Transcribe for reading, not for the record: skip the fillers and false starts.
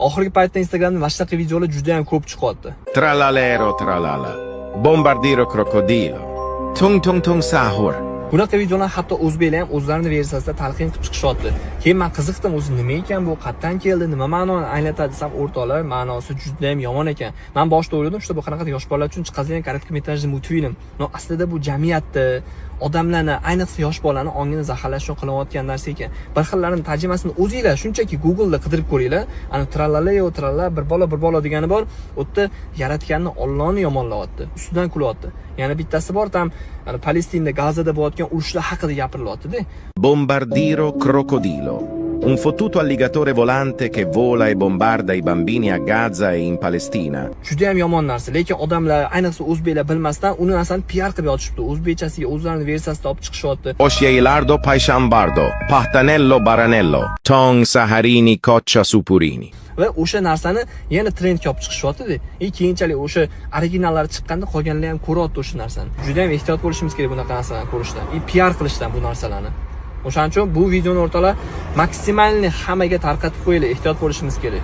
Oxirgi paytda Instagramda mana shunaqa videolar juda ham ko'p chiqyapti. Tralalero tralala. Bombardiro crocodilo. Tung tung tung sahur. Bunaqa videolar hatto o'zbeklar ham o'zlarini versiyasida talqin qilib chiqishyapti. Keyin men qiziqdim, o'zi nima ekan bu, qayerdan keldi, nima ma'noni anglatadi desam, o'rtoqlar, ma'nosi juda ham yomon ekan. Men boshida o'yladim, что bu qanaqadir yosh bolalar uchun chiqadigan короткометражный мультфильм. Но aslida bu jamiyatni, odamlarni, ayniqsa yosh bolani ongini zaharlash uchun qilinayotgan narsa ekan. Bir xillarini tarjimasini o'zinglar shunchaki Google'da qidirib ko'ringlar. Ana trallaleo tralla bir bola bir bola degani bor. U yerda yaratganni, Ollohni yomonlayapti, ustidan kulyapti. Yana bittasi bor, там Palestinda, Gazada bo'layotgan urushlar haqida gapirilyapti-da. Bombardiro crocodilo. Un fottuto alligatore volante che vola e bombarda i bambini a Gaza e in Palestina. Juda ham yomon narsa, lekin odamlar, ayniqsa o'zbeklar bilmasdan uni narsani PR qilib yotishibdi. O'zbekchasiga o'zlarini versiyasida olib chiqishyapti. Oshieilardo paishambardo. Pahtanello baranello. Tong saharini coccia supurini. Va o'sha narsani yana trendga olib chiqishyapti-da. И keyinchalik o'sha originallari chiqqanda qolganlar ham ko'ryapti o'sha narsani. Juda ham ehtiyot bo'lishimiz kerak bunaqa narsalarni ko'rishdan и PR qilishdan bu narsalarni. O'shaning uchun bu videoni, o'rtoqlar, максимальный hammaga tarqatib qo'yinglar, ehtiyot bo'lishimiz kerak.